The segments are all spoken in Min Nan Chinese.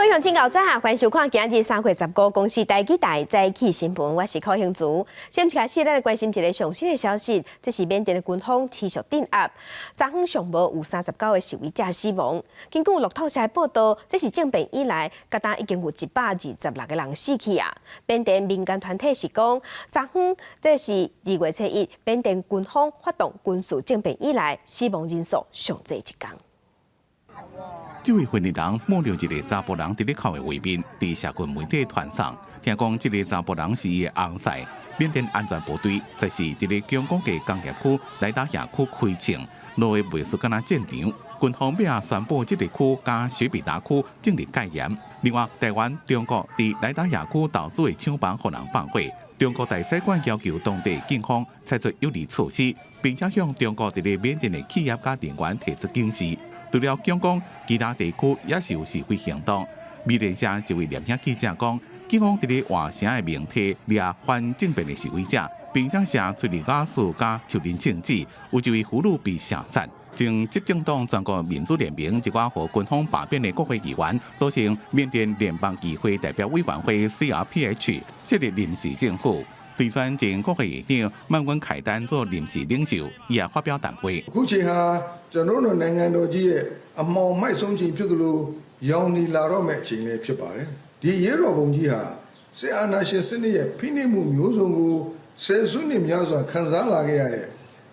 位鄉親𠢕早，歡迎收看今日3月15公視台語台早起新聞，我是柯興竹。先一開始，咱來關心一个上新的消息，這是緬甸的軍方持續鎮壓，昨昏上無有39個示威者死亡。根據路透社的報道，這是政變以來，佮今已經有126個人死去啊。緬甸民間團體是講，昨昏這是2月初1，緬甸軍方發動軍事政變以來，死亡人數上濟一天。這位嫌疑人摸著一个查埔人佇咧哭的畫面，佇社群媒體傳送。聽講這个查埔人是伊的翁婿。緬甸安全部隊這是佇咧仰光的工業區萊達亞區開槍，路的袂輸敢若戰場。軍方尾仔宣布這个區佮雪比達區正式戒嚴。另外，台灣、中國佇萊達亞區投資的廠房予人放火。中國大使館要求當地警方採取有力措施，並且向中國佇咧緬甸的企業佮人員提出警示。除了仰光，其他地區也是有示威行動。美聯社一位攝影記者講，警方佇咧外城的明體掠反政變的示威者，並且射催淚瓦斯佮樹林靜子，有一位婦女被射殺。前執政黨全國民主聯盟一寡予軍方罷免的國會議員，組成緬甸聯邦議會代表委員會 CRPH，設立臨時政府。推選前國會議長曼溫凱丹做臨時領袖，伊也發表談話。 အခုချိန်ဟာကျွန်တော်တို့နိုင်ငံတော်ကြီးရဲ့အမှောင်မိုက်ဆုံးချိန်ဖြစ်သလိုရောင်နီလာတော့မဲ့အချိန်လေးဖြစ်ပါတယ်ဒီအရေးတော်ပုံကြီးဟာစစ်အာဏာရှင်စနစ်ရဲ့ဖိနှိပ်မှုမျိုးစုံကိုဆယ်စုနှစ်များစွာခံစားလာခဲ့ရတဲ့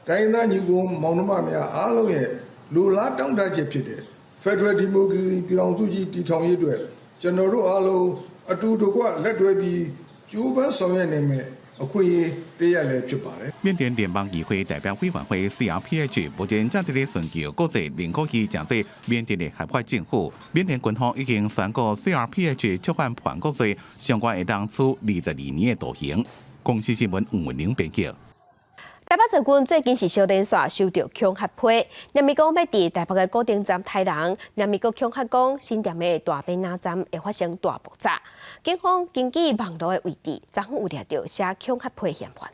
တိုင်းရင်းသားညီကိုမောင်နှမများအားလုံးရဲ့လိုလားတောင့်တချက်ဖြစ်တဲ့ Federal Democracy ပြည်ထောင်စုကြီးတည်ထောင်ရေးအတွက်ကျွန်တော်တို့အားလုံးအတူတကွလက်တွဲပြီးကြိုးပမ်းဆောင်ရွက်နေမယ်အခွင့်အရေးတရပ်လည်းဖြစ်ပါတယ် 緬甸聯邦議會代表委員會 CRPH 目前正佇咧尋求國際認可伊成做緬甸的合法政府。緬甸軍方已經宣告 CRPH 觸犯叛國罪，相關會當處22年的徒刑。公視新聞吳文玲編輯。台北捷運最近是小連續收著恐嚇批，諳伊講欲佇台北的古亭站刣人，諳伊閣恐嚇講新店的大坪林站會發生大爆炸。警方根據網路的位置，昨昏有掠著寫恐嚇批嫌犯。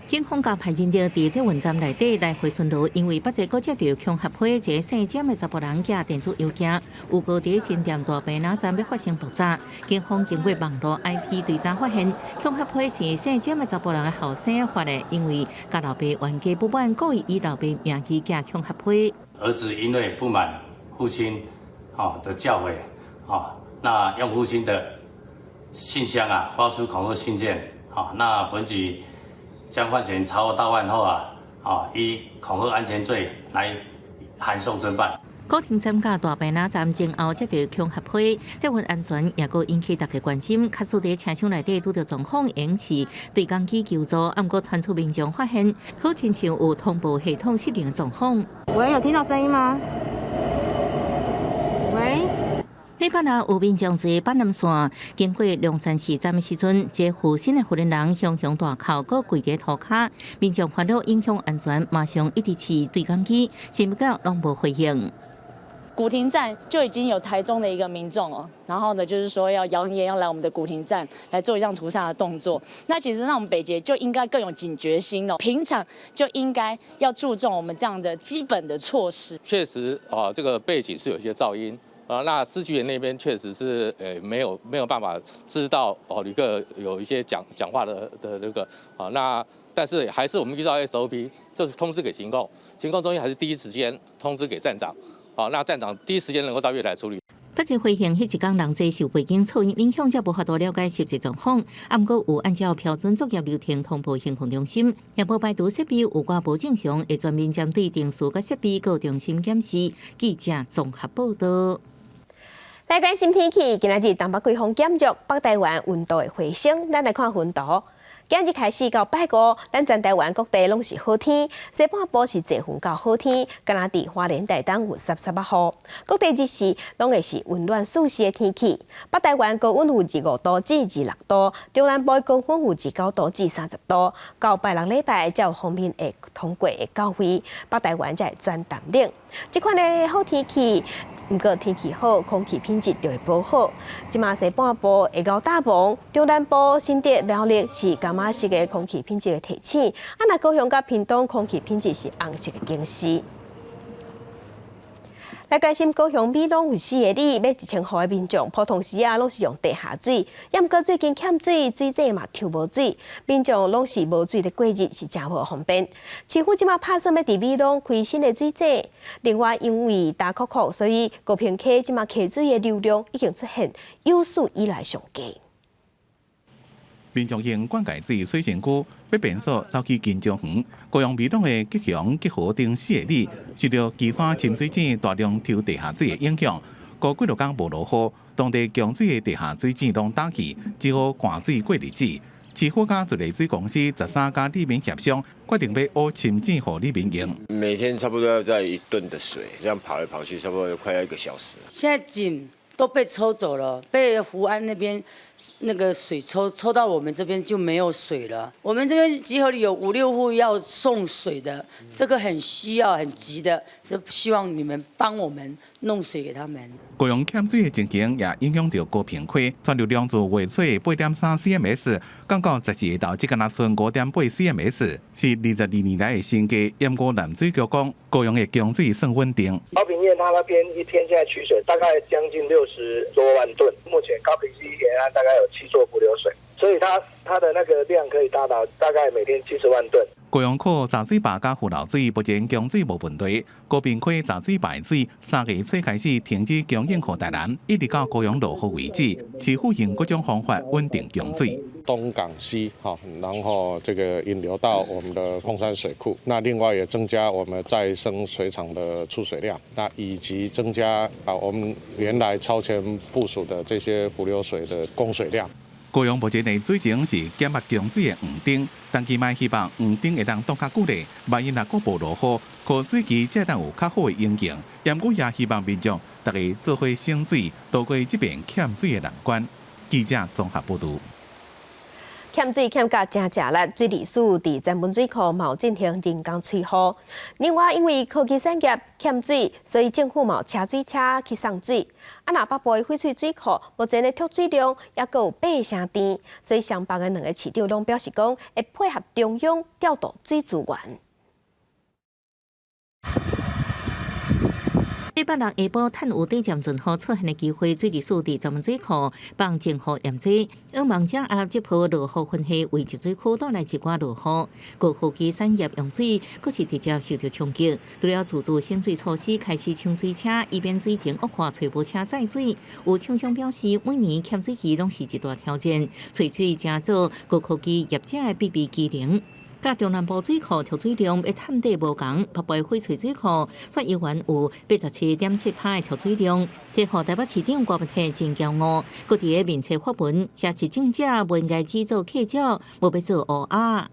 警方共派人力佇捷運站內底來回巡邏，因為北捷閣接著恐嚇批，一个姓蔣的查埔人寄電子郵件，預告佇新店大坪林站欲發生爆炸。警方經過網路 IP 追查發現，恐嚇批是姓蔣的查埔人的後生發的，因為佮老爸冤家不滿，故意以老爸名義寄恐嚇批。兒子因為不滿父親的教誨，那用父親的信箱啊發出恐嚇信件，那本局將犯嫌查獲到案後啊，以恐嚇安全罪來函送偵辦。古亭站佮大坪林站前後接著恐嚇批，捷運安全也閣引起大家關心。假使佇車廂內底拄著狀況，應持對講機求助，毋過傳出民眾發現，好親像有通報系統失靈狀況。喂，有聽到聲音嗎？喂。禮拜六有民眾坐板南線經過龍山寺站的時陣，這個負身的婦人雄雄大哭，閣跪佇塗跤，民眾煩惱影響安全，馬上一直試對講機，想欲到攏無回應。古亭站就已經有台中的一個民眾哦，然後呢，就是說要揚言要來我們的古亭站來做一項屠殺的動作。那其實，那我們北捷就應該更有警覺心哦，平常就應該要注重我們這樣的基本的措施。確實啊，這個背景是有些噪音啊，那司機員那邊確實是沒有辦法知道哦，旅客有一些講話的這個啊，那但是還是我們依照 SOP，就是通知給行控，行控中心還是第一時間通知給站長。好，那站長第一時間能夠到月台處理。北捷飛行彼一工人濟受背景噪音影響，才無法度了解實際狀況。毋過有按照標準作業流程通報行控中心，也無排除設備有寡無正常，會全面針對程序佮設備閣重新檢視。記者綜合報道。來關心天氣，今仔日東北季風減弱，北台灣溫度會回升。咱來看雲圖。今日開始到拜五，咱全台灣各地攏是好天，西半部是濟雲到好天，敢若佇花蓮台東有濕濕仔雨。各地日時攏會是溫暖舒適的天氣。北台灣高溫有25度至26度，中南部高溫有29度至30度。到拜六禮拜才有鋒面會通過會到位，北台灣才會轉淡冷。這款的好天氣，毋過天氣好，空氣品質就會無好。這馬西半部會𠢕搭霧，中南部新竹苗栗是柑仔色的空氣品質的提醒。啊，若高雄佮屏東空氣品質是紅色的警示。來關心高雄美濃有四个里欲1000戶的民眾，普通時啊攏是用地下水，毋過最近欠水，水井嘛抽無水，民眾攏是無水咧過日，是誠無方便。市府這馬拍算欲佇美濃開新的水井，另外因為焦涸涸，所以高屏溪這馬溪水的流量已經出現有史以來上低。民眾用灌溉水洗身軀，欲便所走去金蕉園，高雄美濃的吉祥、吉和等四個里，受著旗山深水井大量抽地下水的影響，過幾落工無落雨，當地供水的地下水井攏焦去，只好灌水過日子。市府佮自來水公司13家里民協商，決定欲挖深井予里民用。每天差不多要載一噸的水，這樣跑來跑去，差不多快要一個小時。現在井都被抽走了，被福安那邊那個水抽抽到我們這邊就沒有水了。我們這邊集合裡有五六戶要送水的，這個很需要、很急的，是希望你們幫我們弄水給他們。高雄欠水的情形也影響著高屏溪，湍流量自月初8.3 cms 降到14下晝，只敢若賰5.8 cms，是22年來的新低。毋過南水局講，高雄的供水算穩定。高屏堰它那邊一天現在取水大概將近60多萬噸，目前高屏溪沿岸大概有七座伏流水，所以它的那個量可以達到大概每天70萬噸。高雄靠雜水壩佮伏流水，目前供水無問題。高屏溪雜水壩水3月初開始停止供應予台南，一直到高雄落雨為止。市府用各種方法穩定供水。東港溪，然後這個引流到我們的鳳山水庫。那另外也增加我們再生水廠的出水量，那以及增加啊我們原來超前部署的這些伏流水的供水量。高雄目前的水情是減壓供水的黃燈，但伊嘛希望黃燈會當擋較久咧。萬一若閣無落雨，枯水期才當有較好的環境。毋過也希望民眾逐家做伙省水，渡過這遍欠水的難關。記者綜合報導。欠水欠甲誠食力，水利署佇曾文水庫嘛有進行人工催雨。另外，因為科技產業欠水，所以政府嘛有車水車去送水。啊，若北部的翡翠水庫目前的蓄水量猶閣有八成甜，所以雙北的兩個市長攏表示講會配合中央調度水資源。禮拜六下晡，趁有短暫陣雨出現的機會，水利署佇曾文水庫放靜雨驗水，向望掌握這波落雨雲系為集水區帶來一寡落雨。高科技產業用水，閣是直接受著衝擊。除了自主省水措施，開始搶水車，以免水情惡化，揣無車載水。有廠商表示，每年欠水期攏是一大挑戰，揣水成做高科技業者的必備技能。佮中南部水庫蓄水量欲探底無仝，北部翡翠水庫煞猶原有87.7%的蓄水量，這予台北市長郭台真驕傲。閣佇咧面冊發文，寫執政者袂應該只做客鳥，無欲做烏鴉。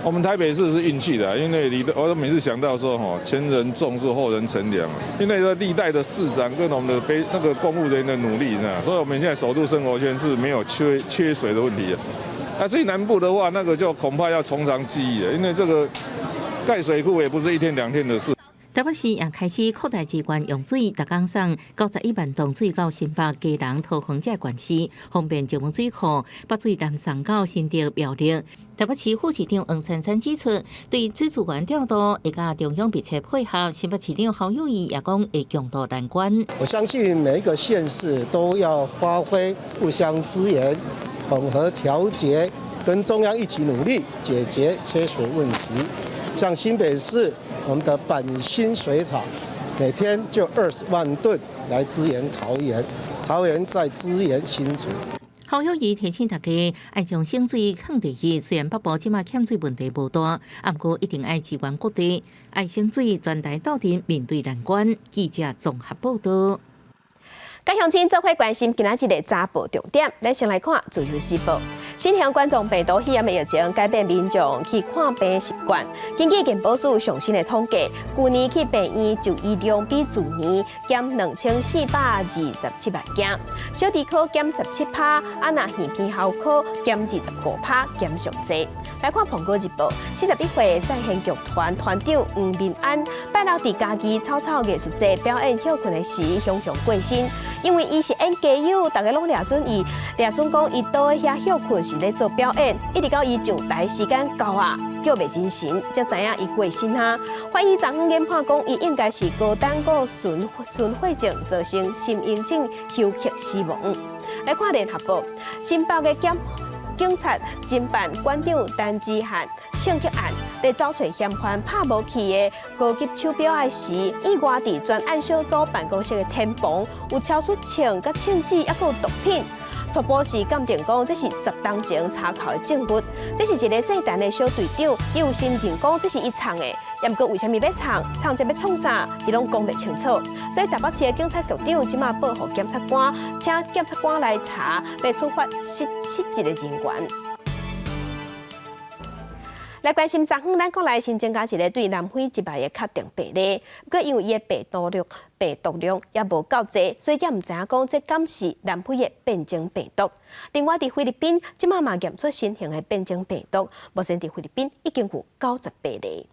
我們台北市是運氣的，因為你我每次想到說，吼，前人種樹，後人乘涼，因為說歷代的市長跟我們的背那個公務人員的努力，所以我們現在首都生活圈是沒有缺水的問題。那至於南部的話，那個就恐怕要從長計議了，因為這個蓋水庫也不是一天兩天的事。台北市也開始擴大資源用水，逐工送91萬噸水到新北、基隆、桃園這縣市，方便石門水庫北水南送到新竹苗栗。台北市副市長黃珊珊指出，對水資源調度會佮中央密切配合。新北市長侯友宜也講會共渡難關。我相信每一個縣市都要發揮互相支援、統合調節，跟中央一起努力解決缺水問題。像新北市，我們的板新水廠每天就20萬噸來支援桃園，桃園再支援新竹。侯友宜提醒大家，愛將省水放第一。雖然北部這馬欠水問題無大，毋過一定愛支援各地，愛省水，全台鬥陣面對難關。記者綜合報導。佮鄉親做伙關心今仔日的早報重點，咱先來看《自由時報》。新型冠狀病毒肺炎的疫情改變民眾去看病習慣。根據健保署上新的統計，舊年去病院就醫量比去年減2427萬件，小兒科減17%，啊若耳鼻喉科減25%，減上濟。來看《蘋果日報》，41歲再現劇團團長黃明安，拜六佇嘉義草草藝術節表演歇睏的時，雄雄過身。因為伊是演街友，逐家攏掠準伊，掠準講伊倒佇遐歇睏是咧做表演，一直到伊上台時間到啊，叫袂精神，才知影伊過身啊。法醫昨昏研判講，伊應該是高膽固醇醇血症造成心因性休克死亡。來看聯合報，新北的檢警察偵辦館長陳之漢槍擊案，佇找揣嫌犯拍無去的高級手錶仔時，意外佇專案小組辦公室的天棚有抄出槍佮槍支，猶閣有毒品。初步是鑑定講，這是10冬前查扣的證物。這是一个姓陳的小隊長，伊有承認講這是伊藏的，毋過為啥物欲藏，藏這欲創啥，伊攏講袂清楚。所以台北市的警察局長這馬報予檢察官，請檢察官來查，欲處罰失失職的人員。來關心昨昏，咱國內新增加一个對南非入來的確定病例，毋過因為伊的病毒量猶無夠濟，所以猶毋知影講這敢是南非的變種病毒。另外，佇菲律賓，這馬嘛驗出新型的變種病毒，目前佇菲律賓已經有98例。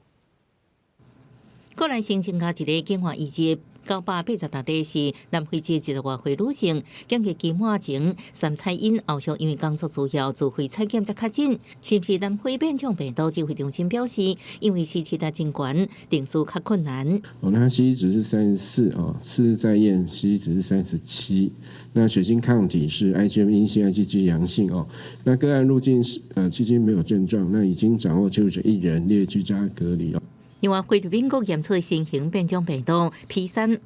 國內新增加一个境外移入986例是南非籍20外歲女性，檢疫期滿前三採陰，後續因為工作需要自費採檢才確診，是毋是南非變種病毒？指揮中心表示，因為 CT 值真懸，定序較困難。哦，那 CT 值是34哦，次日再驗 CT 值是37，那血清抗體是 IgM 陰性，IgG 陽性哦。那個案入境是期間沒有症狀，那已經掌握接觸者一人列居家隔離哦。另外，菲律賓閣驗出新型變種病毒 P3，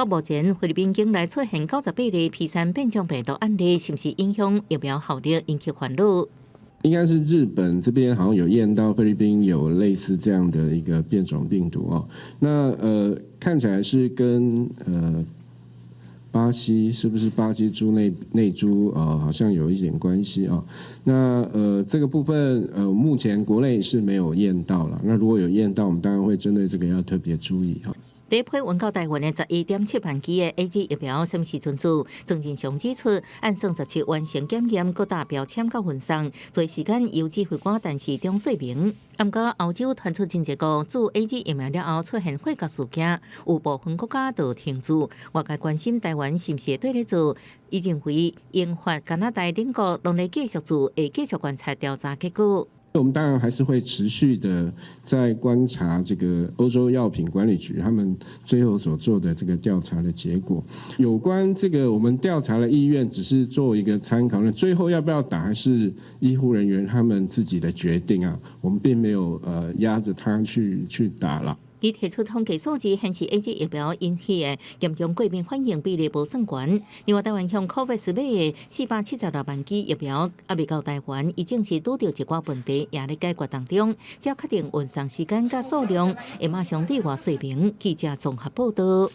目前菲律賓境內出現98例 P3變種病毒案例，是毋是影響疫苗效力，引起煩惱？應該是日本這邊好像有驗到菲律賓有類似這樣的一個變種病毒哦。那看起來是跟巴西是不是巴西豬內株好像有一點關係啊。那這個部分目前國內是沒有驗到了。那如果有驗到，我們當然會針對這個要特別注意哈。第一批運到台灣的11.7萬劑的 AZ 疫苗，啥物時陣做？莊人祥指出，按算17完成檢驗，閣打標籤佮運送，做時間由指揮官陳時中說明。毋過歐洲傳出真濟個注 AZ 疫苗了後出現血壓事件，有部分國家都停注。外界關心台灣是毋是會綴咧做？伊認為英法、加拿大等國攏咧繼續做，會繼續觀察調查結果。我們當然還是會持續的在觀察這個歐洲藥品管理局他們最後所做的這個調查的結果。有關這個我們調查的意願只是做一個參考，那最後要不要打還是醫護人員他們自己的決定啊，我們並沒有壓着他去打了。伊提出統計數字顯示，AZ 疫苗引起的嚴重過敏反應比例無算懸。另外，台灣向 COVAX 買的476萬劑疫苗，猶未到台灣，已經是拄著一寡問題，也咧解決當中。只要確定運送時間佮數量，會馬上對外說明。記者綜合報道。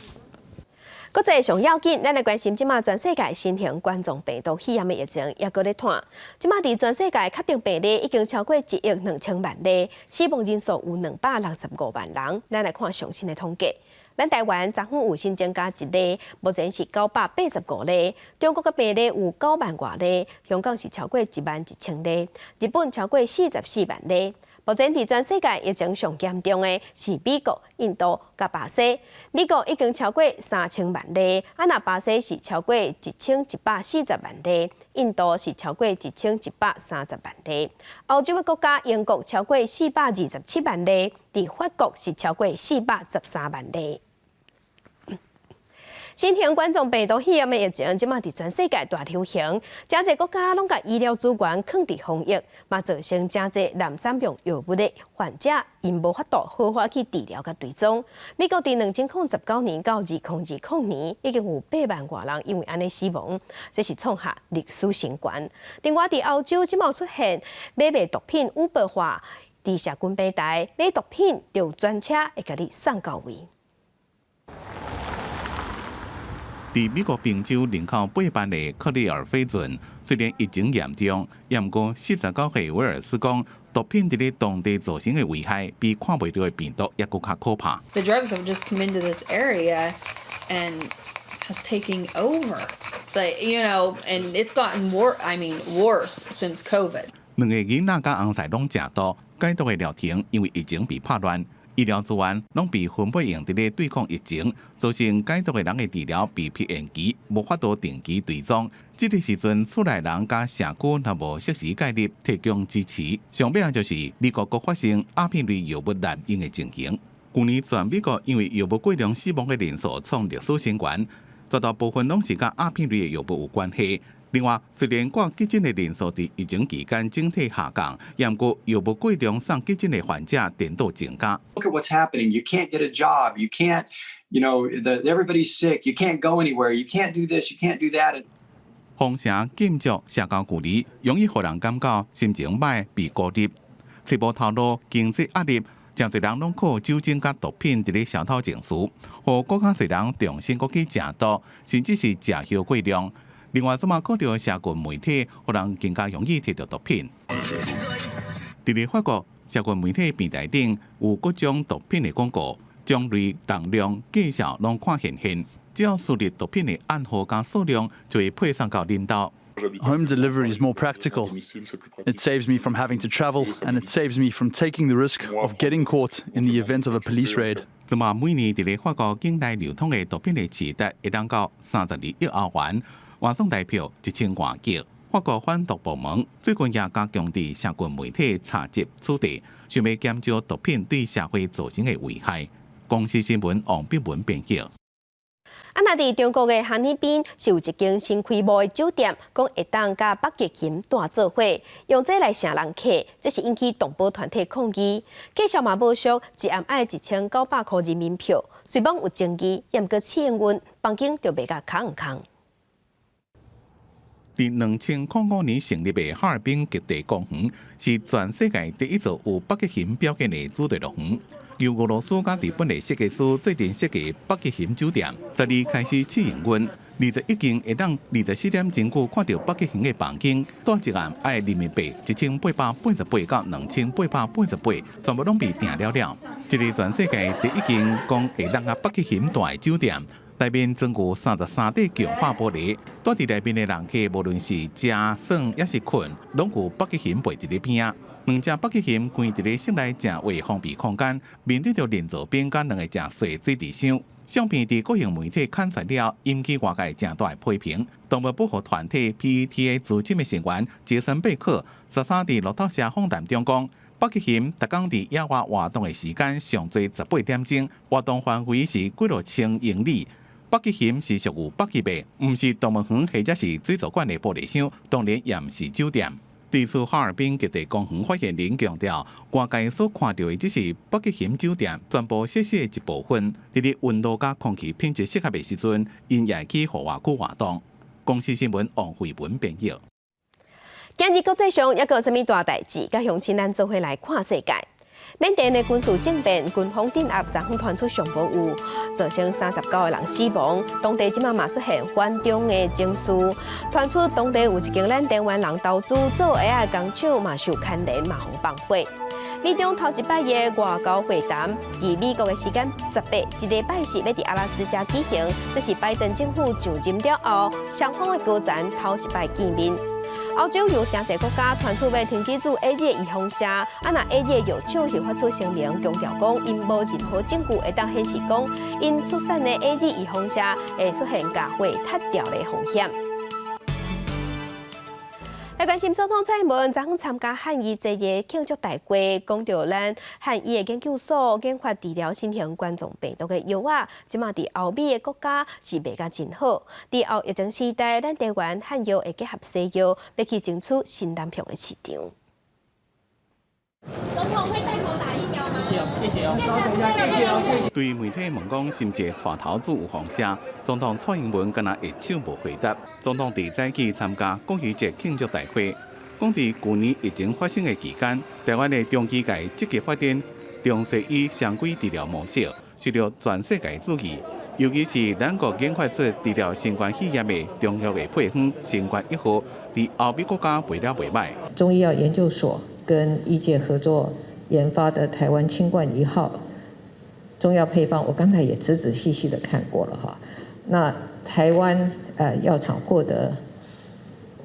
國際上要緊，咱來關心這馬全世界新型冠狀病毒肺炎的疫情猶閣咧湠。這馬佇全世界確定病例已經超過1億2000萬例，死亡人數有265萬人。咱來看上新的統計，咱台灣昨昏有新增加一例，目前是985例。中國的病例有9萬外例，香港是超過1萬1千例，日本超過44萬例。目前佇全世界疫情上嚴重的是美國、印度佮巴西。美國已經超過3000萬例，啊若巴西是超過1140萬例，印度是超過1130萬例。歐洲的國家英國超過427萬例，佇法國是超過413萬例。新型冠狀病毒肺炎的疫情，這馬佇全世界大流行，誠濟國家攏共醫療資源囥佇防疫，嘛造成誠濟濫使用藥物的患者，𪜶無法度好好去治療佮追蹤。美國佇2019年到2020年，已經有8萬外人因為按呢死亡，這是創下歷史新高。另外，佇歐洲這馬出現買賣毒品 Uber 化，佇社群平台買毒品就專車會共你送到位。佇美國賓州人口8萬的克里爾菲郡，雖然疫情嚴重，毋過49歲威爾斯講，毒品佇咧當地造成的危害，比看袂著的病毒猶閣較可怕。 The drugs have just come into this area and has taken over. And it's gotten worse. I mean, worse since COVID. 兩个囡仔佮翁婿攏食毒，解毒的療程因為疫情被拍亂，醫療資源攏被分配用佇咧對抗疫情，造成解毒的人的治療被迫延期，無法度定期追蹤。這個時陣，厝內人佮社區若無適時介入提供支持，上尾仔就是美國閣發生鴉片類藥物濫用的情形。舊年全美國因為藥物過量死亡的人數創歷史新高，絕大部分攏是佮鴉片類的藥物有關係。另外，雖然掛急診的人數佇疫情期間整體下降，毋過藥物過量送急診的患者顛倒增加。 Look at what's happening. You can't get a job. You can't, everybody's sick. You can't go anywhere. You can't do this. You can't do that. 封城禁足、社交距離，容易予人感覺心情䆀、被孤立、揣無頭路、經濟壓力，誠濟人攏靠酒精佮毒品佇咧消透情緒，予閣較濟人重新閣去食毒，甚至是食藥過量。另外，這馬閣著社群媒體，予人更加容易提著毒品。佇咧法國，社群媒體平台頂有各種毒品的廣告，種類、重量、介紹攏看現現。只要輸入毒品的暗號佮數量，就會配送到恁兜。 Home delivery is more practical. It saves me from having to travel, and it saves me from taking the risk of getting caught in the event of a police raid. 這馬每年佇咧法國境內流通的毒品的市值會當到32億歐元。換算台票1000外億。法國反毒部門最近也加強佇社群媒體查緝取締，想欲減少毒品對社會造成的危害。公視新聞王碧文編譯。啊，若佇中國的哈爾濱是有一間新開幕的酒店，講會當佮北極熊蹛做伙，用這來吸人客，這是引起動保團體抗議。價數嘛無俗，一暗愛1900箍人民票，雖罔有爭議，毋過試營運房間就賣甲空空。佇2005年成立的哈爾濱極地公園，是全世界第一座有北極熊表演的主題樂園。由俄羅斯佮日本的設計師做陣設計北極熊酒店，十二開始試營運，21間會當24點鐘久看著北極熊的房間，蹛一暗愛人民幣1888到2888，全部攏被訂了了。這个全世界第一間講會當佮北極熊蹛的酒店。內面裝有33塊強化玻璃，蹛佇內面的人客，無論是食、耍抑是睏，攏有北極熊陪佇咧邊仔。兩隻北極熊關佇咧室內誠狹封閉空間，面對著人造冰佮兩个誠細水池箱。相片佇國營媒體刊出了，引起外界誠大的批評。動物保護團體 PETA 資深的成員傑森貝克13佇路透社訪談中講，北極熊逐工佇野外活動的時間上濟18點鐘，活動範圍是幾落千英里。北極熊是屬於北極的，毋是動物園或者是水族館的玻璃箱，當然也毋是酒店。對此，哈爾濱極地公園發言人強調，外界所看著的只是北極熊酒店全部設施的一部分。佇咧溫度佮空氣品質適合的時陣，𪜶也會去戶外區活動。公視新聞王慧文編譯。今日國際上猶閣有啥物大代誌？佮鄉親咱做伙來看世界。緬甸的軍事政變，軍方鎮壓，昨昏傳出上無有造成39個人死亡。當地這馬嘛出現反中的情緒，傳出當地有一間咱台灣人投資做鞋仔的工廠嘛受牽連，嘛予放火。美中頭一擺的外交會談，佇美國的時間18，這禮拜四欲佇阿拉斯加舉行，這是拜登政府上任了後，雙方的高層頭一擺見面。歐洲有誠濟國家傳出欲停止注 AZ 預防射，啊若 AZ 藥廠是發出聲明，強調講𪜶無任何證據會當顯示講𪜶出產的 AZ 預防射會出現共血脫掉的風險。來關心總統蔡英文昨昏參加漢醫節日慶祝大會，講著咱漢醫的研究所研發治療新型冠狀病毒的藥仔，這馬佇歐美的國家是賣甲真好。佇後疫情時代，咱台灣漢藥會結合西藥，欲去爭取新南向的市場。總統會帶頭打疫苗嗎？謝謝，謝謝哦，稍等一下，謝謝哦，謝謝。對媒體問講，是毋是帶頭注預防射，總統蔡英文敢若會手無回答。總統佇早起參加國語節慶祝大會，講佇舊年疫情發生的期間，台灣的中醫界積極發展中西醫雙軌治療模式，受著全世界注意。尤其是咱國研發出治療新冠肺炎的中藥的配方“新冠一號”，佇歐美國家賣了袂䆀。中醫藥研究所跟醫界合作研發的台灣清冠一號中藥配方，我剛才也仔仔細細的看過了哈。那台灣藥廠獲得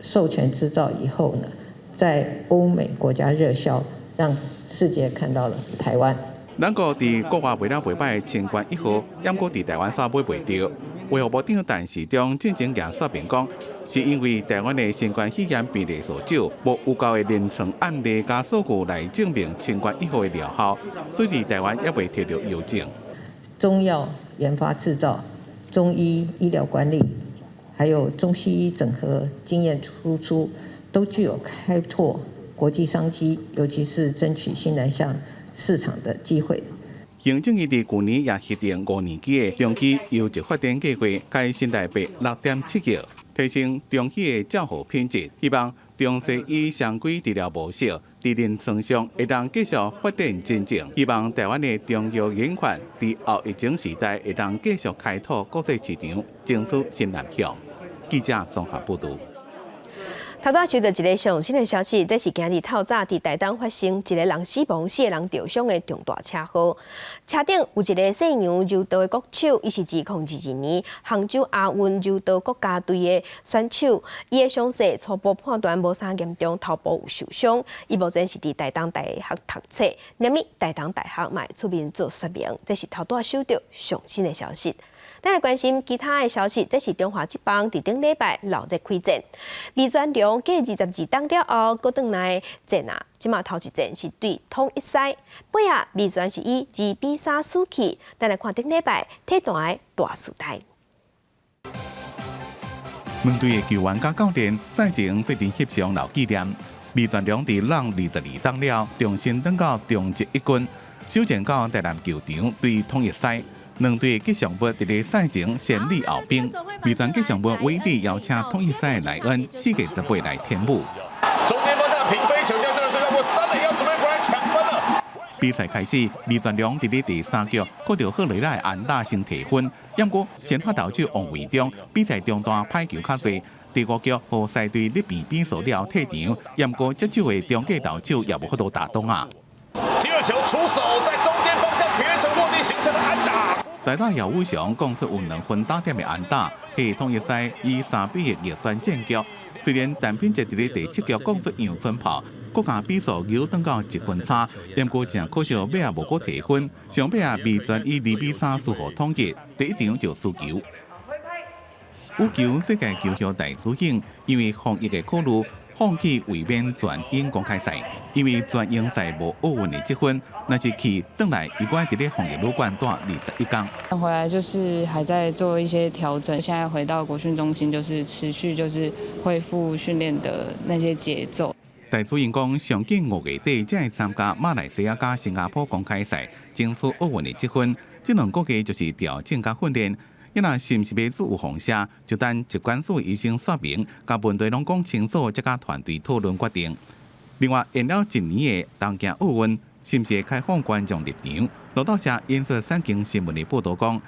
授權製造以後呢，在歐美國家熱銷，讓世界看到了台灣。咱國佇國外賣了袂䆀的清冠一號，猶閣佇台灣煞買袂著。衛福部長陳時中進前也說明講，是因為台灣的新冠肺炎病例數少，無有夠的臨床案例佮數據來證明清冠一號的療效，所以佇台灣猶未提著藥證。中藥研發製造、中醫醫療管理，還有中西醫整合經驗輸出，都具有開拓國際商機，尤其是爭取新南向市場的機會。行政院佇舊年也核定5年期的長期優質發展計劃，開新台幣6.7億，提升中醫的照護品質，希望中西醫常規治療模式佇臨床上會當繼續發展進程，希望台灣的中藥研發佇後疫情時代會當繼續開拓國際市場，爭取新南向。記者綜合報導。頭拄收到一个上新的消息，這是今日透早佇台東發生一个人死亡、四个人著傷的重大車禍。車頂有一个西洋柔道的國手，伊是2022年杭州亞運柔道國家隊的選手，伊的傷勢初步判斷無啥嚴重，頭部有受傷。伊目前是佇台東大學讀冊，明日台東大學嘛會出面做說明。這是頭拄收到上新的消息。咱來關心其他的消息，這是中華職棒佇頂禮拜鬧熱開戰，味全龍過22冬了後，閣轉來戰啊！這馬頭一戰是對統一獅，尾仔味全是以2比3輸去。咱來看頂禮拜體壇的大時代。兩隊的球員佮教練賽前做陣翕相留紀念。味全龍佇浪22冬了，重新轉到中職一軍，首戰到台南球場對統一獅。兩隊吉祥物佇咧賽前先禮後兵，味全吉祥物威力邀請統一獅萊恩世界18來添舞。中間方向平飛球，現在這個過三壘要準備過來搶分了。比賽開始，味全龍佇咧第三局閣著賀雷拉的安打先提分，毋過先發投手王維中比賽中段歹球較濟，第五局予獅隊力平比數了退場，毋過接手的中繼投手也無法度打擋啊。第二球出手，在中間方向平成落地形成的安打。台大姚武雄講出有2分打點的安打，替統一獅以3比1逆轉戰局。雖然陳品哲佇咧第七局講出陽春炮，閣共比數扭轉到1分差，毋過誠可惜尾仔無閣提分，上尾仔味全以2比3輸予統一，第一場就輸球。羽球世界球后戴資穎因為防疫的考慮，放棄衛冕全英公開賽，因為全英賽無奧運的積分，若是去轉來，伊閣愛佇咧防疫旅館蹛21天。回來就是還在做一些調整，現在回到國訓中心，就是持續就是恢復訓練的那些節奏。戴資穎講，上緊5月底才會參加馬來西亞佮新加坡公開賽，爭取奧運的積分。這兩個月就是調整佮訓練。伊若是毋是欲做預防射，就等疾管署醫生說明，共問題攏講清楚，才佮團隊討論決定。另外，延了一年的東京奧運，是毋是會開放觀眾入場？路透社引述產經新聞的報導講，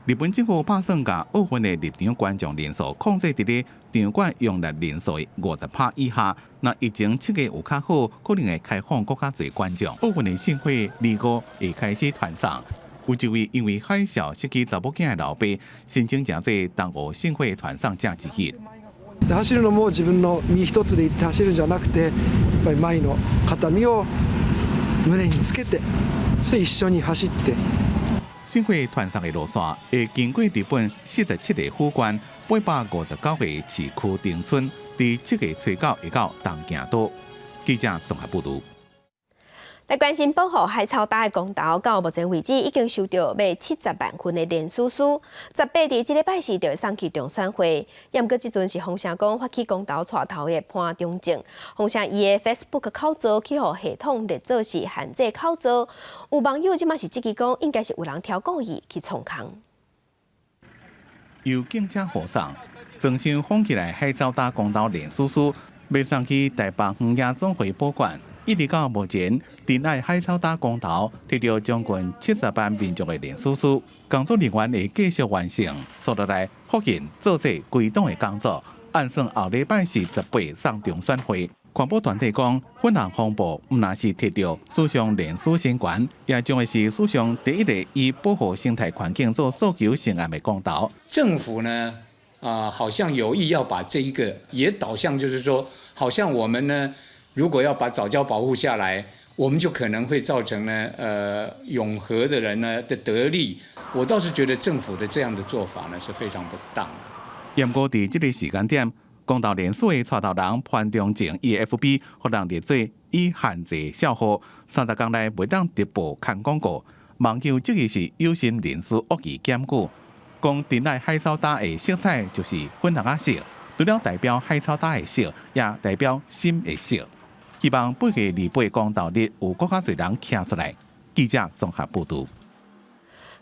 日本政府打算共奧運的入場觀眾人數控制佇咧場館容納人數的50%以下。若疫情7月有較好，可能會開放閣較濟觀眾。奧運的聖火25會開始傳送。有一位因為海嘯失去查某囝的老爸，申請成做東奧聖火傳送者之一。走るのも自分の身一つで行って走るんじゃなくて、やっぱり舞の形見を胸につけて、そして一緒に走って。聖火傳送的路線會經過日本47個府縣、859個市區町村，佇7月初9會到東京都。記者綜合報導。來關心保護海草礁的公投，到目前為止已經收著欲70萬份的聯署書，18佇這禮拜四就會送去中選會。毋過這陣是風聲講發起公投帶頭的潘忠政，風聲伊的 Facebook 口座去予系統列做是限制口座，有網友這馬是質疑講，應該是有人挑故意去創空。由警車護送，裝箱封起來海草礁公投聯署書，欲送去台北漁業總會保管。一直到目前，珍愛海草礁公投提著將近70萬民眾的聯署書，工作人員會繼續完成，紲落來複印做這歸檔的工作。按算後禮拜四18送中選會。環保團體講，粉紅風暴毋但是提著史上聯署新懸，也將會是史上第一個以保護生態環境做訴求成案的公投。政府呢，啊，好像有意要把這一個也導向，就是說，好像我們呢。如果要把藻礁保護下來，我們就可能會造成呢，永和的人呢的得利。我倒是覺得政府的這樣的做法呢是非常不當。毋過佇這個時間點，公投連署的帶頭人潘忠政伊 FB 予人列做已限制帳號，30工內袂當直播看廣告。網友質疑是有心人士惡意檢舉，講珍愛海草礁的色彩就是粉紅仔色，除了代表海草礁的色，也代表心的色。希望8月28公投日有閣較濟人站出來。記者綜合報導。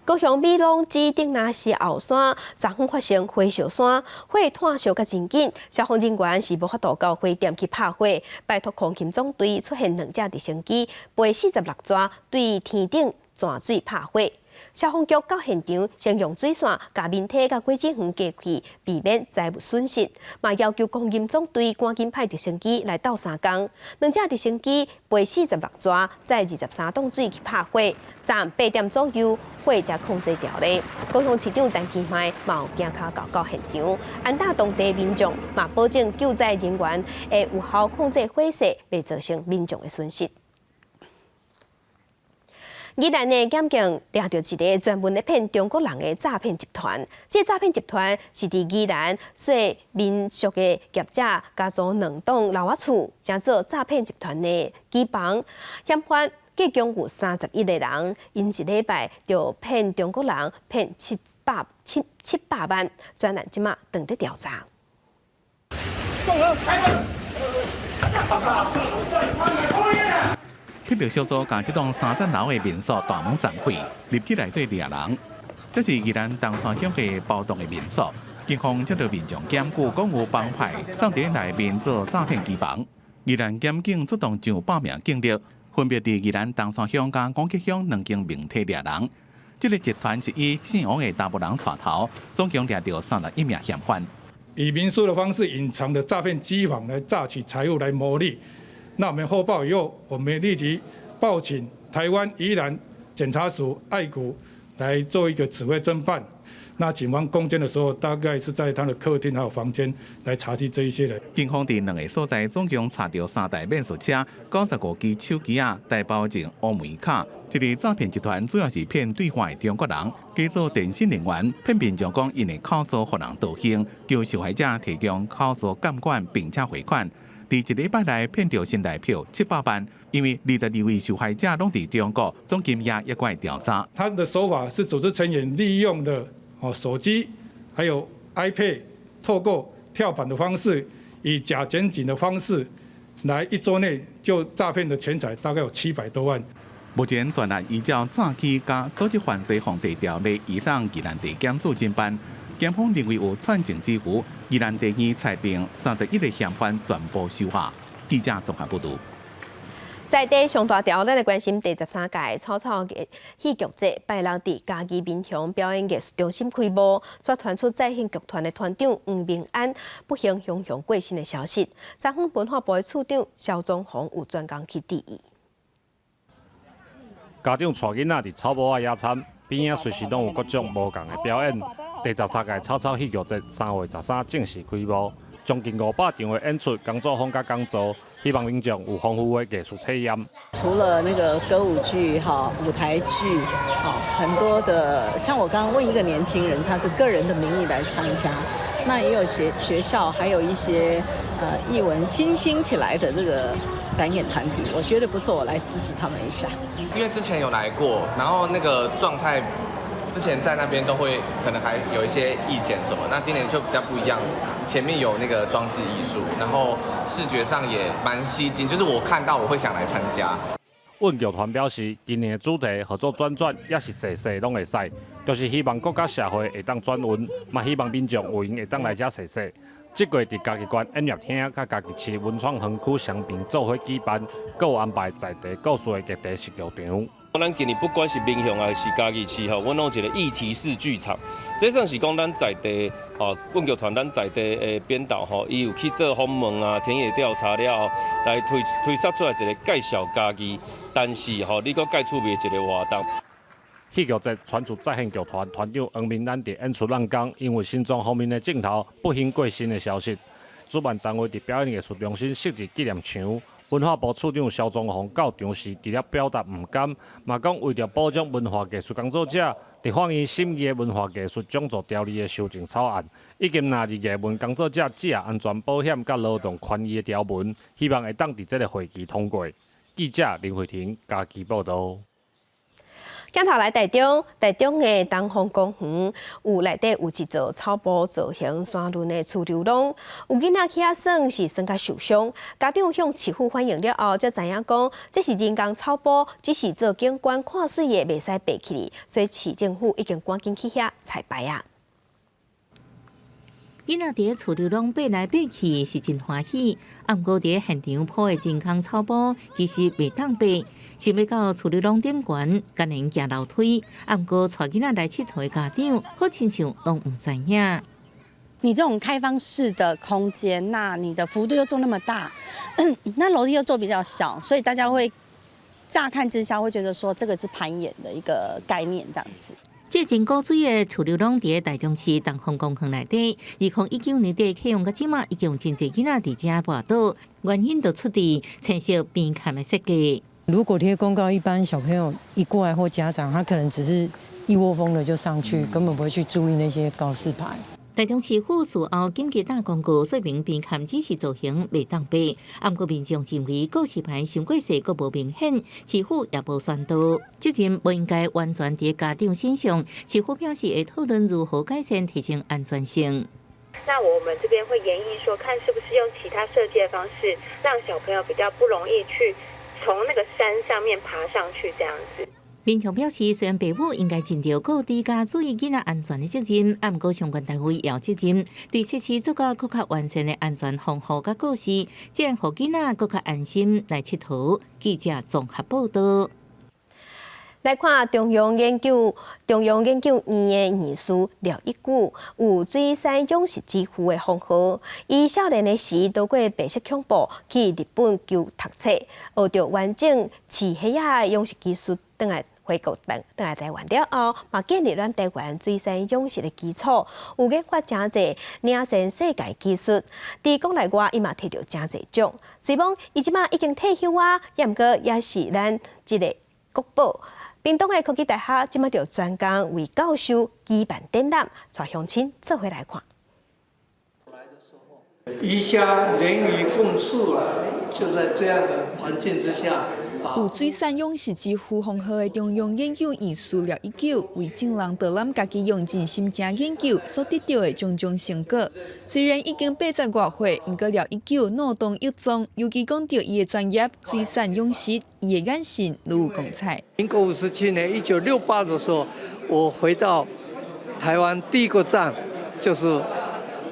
高雄美濃市頂林寺後山，昨昏發生火燒山，火湠燒甲真緊，消防人員是無法度到火點去拍火，拜託空勤總隊出現兩架直升機，飛46逝對天頂泉水拍火。消防局到現場，先用水線共民宅佮果子園隔開，避免財物損失。嘛要求空勤總隊趕緊派直升機來鬥相共。兩架直升機飛46逝，載23噸水去拍火。昨暗8點左右，火才控制牢咧。高雄市長陳其邁嘛有行跤到到現場，安踏當地民眾嘛保證救災人員會有效控制火勢，袂造成民眾的損失。宜蘭的檢警抓著一个專門咧騙中國人的詐騙集團。這個詐騙集團是佇宜蘭設民宿的業者，加租兩棟樓仔厝，成做詐騙集團的機房。嫌犯計共有31個人，𪜶一禮拜就騙中國人騙700萬，專案這馬正佇調查。騙著小組共這棟三層樓的民宿大門斬開，入去內底掠人。這是宜蘭東山鄉的包棟的民宿，警方接到民眾檢舉，講有幫派藏佇內面做詐騙機房。宜蘭檢警出動上百名警力，分別佇宜蘭東山鄉佮五結鄉兩間民宅掠人。這个集團是以姓王的查埔人帶頭，總共掠著31名嫌犯。以民宿的方式隱藏的詐騙機房來詐取財物來牟利。那我們獲報以後，我們立即報請台灣宜蘭檢察署愛谷來做一個指揮偵辦。那警方攻堅的時候，大概是在他的客廳還有房間來查緝這一些人。警方佇兩个所在總共查著三台免術車、95支手機仔、台胞證、烏梅卡。這个詐騙集團主要是騙對岸的中國人，假做電信人員，騙民眾講𪜶的口座予人盜用，叫受害者提供口座監管，並且匯款。佇一禮拜內騙著新台票700萬，因為22位受害者攏佇中國，總金額猶閣會調查。他的手法是組織成員利用的手機，還有 iPad，透過跳板的方式，以假檢警的方式，來一週內就詐騙的錢財大概有700多萬。目前專案依照詐欺佮組織犯罪防治條例，移送宜蘭地檢署偵辦。檢方認為有串證之虞，宜蘭地院裁定31個嫌犯全部收押。記者綜合報導。在地上大條，咱來關心第13屆草草戲劇節，拜六佇嘉義民雄表演藝術中心開幕，煞傳出再現劇團的團長黃明安不幸雄雄過身的消息。昨昏文化部的處長蕭宗宏有專工去致意。家長帶囡仔佇草埔仔野餐，邊仔隨時攏有各種無仝的表演。第13屆草草戲劇節3月13正式開幕，將近500場的演出、工作坊佮講座，希望民眾有豐富的藝術體驗。除了那個歌舞劇、哈舞台劇，哈很多的，像我剛剛問一個年輕人，他是個人的名義來參加，那也有學校，還有一些藝文新興起來的這個展演團體，我覺得不錯，我來支持他們一下。因為之前有來過，然後那個狀態，之前在那邊都會可能還有一些意見什麼，那今年就比較不一樣，前面有那個裝置藝術，然後視覺上也蠻吸睛，就是我看到我會想來參加。阮劇團表示，今年的主題號做轉轉，也是踅踅攏會使，就是希望國家社會會當轉運，嘛希望民眾有閒會當來遮踅踅。這個月佇嘉義縣演藝廳佮嘉義市文創園區雙邊做伙舉辦，閣有安排在地故事的劇地式劇場。咱今年不管是民雄還是嘉義市吼，阮攏有一個議題式劇場，這算是講咱在地吼，阮劇團咱在地的編導吼，伊有去做訪問啊、田野調查了後，來推說出來一個介紹嘉義，但是吼，你閣蓋趣味的一個活動。戲劇節傳出再現劇團團長黃明蘭佇演出當中，因為心臟方面的症頭不幸過身的消息。主辦單位佇表演藝術中心設置紀念牆，文化部處長蕭宗煌到場時，除了表達毋甘，嘛講為著保障文化藝術工作者，立法院審議的文化藝術獎助條例的修正草案，以及納入藝文工作者職業安全保險佮勞動權益的條文，希望會當佇這个會期通過。記者林慧婷嘉義報導。鏡頭來台中，台中的東方公園有內底有一座草埔造型山崙的趨溜廊，有囡仔去遐耍是耍甲受傷，家長向市府反映了後，才知影講這是人工草埔，只是做景觀看媠的，袂使爬起去，所以市政府已經趕緊去遐拆牌啊。囡仔佇趨溜廊爬來爬去是真歡喜，啊，毋過佇現場鋪的人工草埔其實袂當爬，想欲到趨溜廊頂懸，艱難行樓梯，啊，毋過帶囡仔來𨑨迌的家長，好親像攏毋知影。你這種開放式的空間，那你的幅度又做那麼大，那樓梯又做比較小，所以大家會乍看之下會覺得說這個是攀岩的一個概念，這樣子。這真古錐的趨溜廊佇台中市東方公園內底，2019年底啟用到這馬，已經有真濟囡仔佇遮跋倒，原因就出佇穿色邊崁的設計。如果貼公告，一般小朋友一過來或家長，他可能只是一窩蜂的就上去，根本不會去注意那些告示牌。台中市府事後緊急打公告，說明邊崁只是造型袂當爬，啊，毋過民眾認為告示牌傷過細，閣無明顯，市府也無宣導，責任無應該完全佇家長身上。市府表示會討論如何改善提升安全性。那我們這邊會研議說，看是不是用其他設計的方式，讓小朋友比較不容易去從那個山上面爬上去，這樣子。民眾表示，雖然父母應該盡著顧治佮注意囡仔安全的責任，啊，毋過相關單位也有責任對設施做較閣較完善的安全防護佮告示，這樣予囡仔閣較安心來𨑨迌。記者綜合報導。來看中央研究院的院士廖一舉有水產養殖之父的封號。伊少年的時躲過白色恐怖，去日本求讀冊，學著完整飼蝦仔養殖技術，轉來回國轉來台灣了後，嘛建立咱台灣水產養殖的基礎，有研發誠濟領先世界技術。佇國內外，伊嘛摕著誠濟獎。雖罔伊這馬已經退休啊，也毋過也是咱這个國寶。屏東的科技大學這馬就專工為教授舉辦展覽，帶鄉親做伙來看。魚蝦人魚共事啊，就在這樣的環境之下。有水產養殖之父封號的中央研究院士廖一久，為眾人導覽家己用盡心情研究所得著的種種成果。雖然已經80外歲，毋過廖一久腦動益壯，尤其講著伊的專業水產養殖，伊的眼神愈有光彩。民國57年，1968的時候，我回到台灣第一個站，就是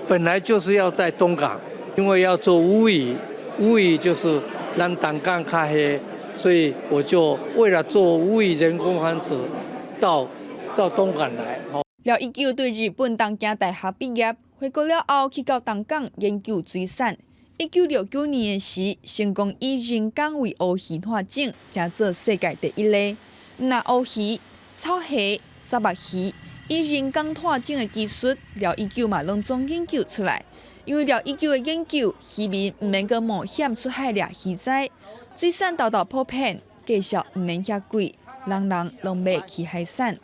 本來就是要在東港，因為要做烏魚，烏魚就是咱東港較黑。所以我就為了做烏魚人工繁殖，到東港來。廖一久對日本東京大學畢業，回國了後去到東港研究水產。1969年的時，成功以人工為烏魚拖種，成做世界第一例。毋但烏魚、草蝦、虱目魚，以人工拖種的技術，廖一久嘛攏總研究出來。因為廖一久的研究，漁民毋免閣冒險出海掠魚仔。水產沓沓普遍，價數毋免遐貴，人人攏買起海產。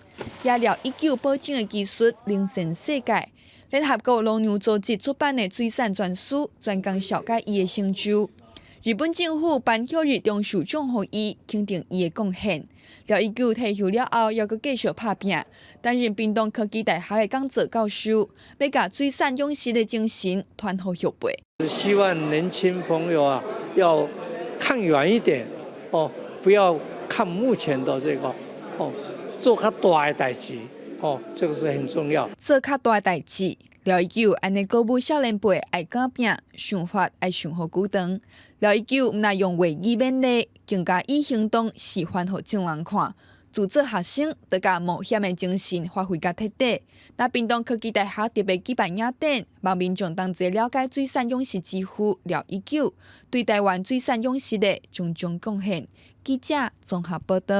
也廖一久保種的技術領先世界。聯合國農糧組織出版的水產專書，專工紹介伊的成就。日本政府頒旭日長壽獎予伊，肯定伊的貢獻。廖一久退休了後，猶閣繼續拍拚，擔任屏東科技大學的講座教授，欲共水產養殖的精神傳予後輩。希望年輕朋友啊，要看遠一點，哦，不要看目前的這個，哦，做較大的代誌，哦，這個是很重要。做較大的代誌，廖一久按呢鼓舞少年輩愛敢拚，想法愛想予久長。廖一久毋但用話語勉勵，更加以行動示範予眾人看。自做學生，就共冒險的精神發揮甲徹底。那屏東科技大學特別舉辦影展，望民眾同齊了解水產養殖之父廖一久對台灣水產養殖的種種貢獻。記者綜合報導。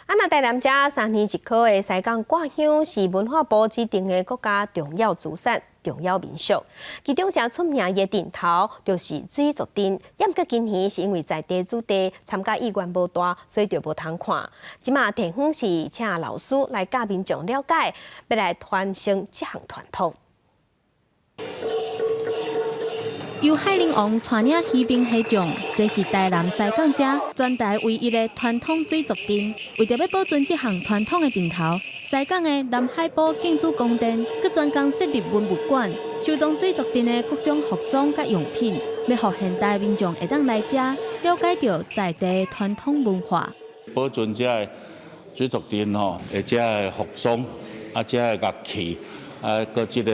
啊，那台南這3年一考的西港掛香是文化部指定的國家重要資產。重要民俗。其中誠出名的陣頭就是水族陣，毋過今年是因為在地子弟參加意願無大，所以就無通看。這馬地方是請老師來教民眾了解，欲來傳承這項傳統。由海陵王帶領魚兵蝦將，這是台南西港遮全台唯一的傳統水族陣。為著欲保存這項傳統的陣頭，西港的南海埔建築宮殿，閣專工設立文物館，收藏水族陣的各種服裝佮用品，欲予現代民眾會當來遮了解著在地傳統文化。保存這个水族陣吼，的這个服裝啊，這个樂器啊，閣這个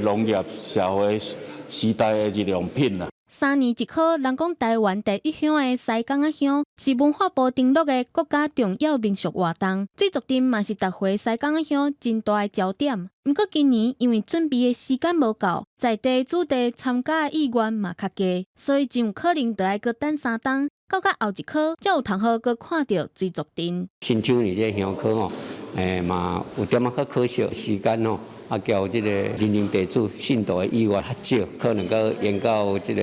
農業社會時代的日用品啦。 3年一考，人講台灣第一鄉的西港仔鄉是文化部登錄的國家重要民俗活動，水族陣嘛是逐回西港仔鄉真大的焦點。毋過今年因為準備的時間無夠，在地子弟參加的意願嘛較低，所以真有可能著愛閣等3冬，到甲後一考才有通好閣看著水族陣。新秋年這个鄉考吼，嘛有點仔較可惜，時間吼。啊，叫這个仁人地主信徒的意願較少，可能閣延到這个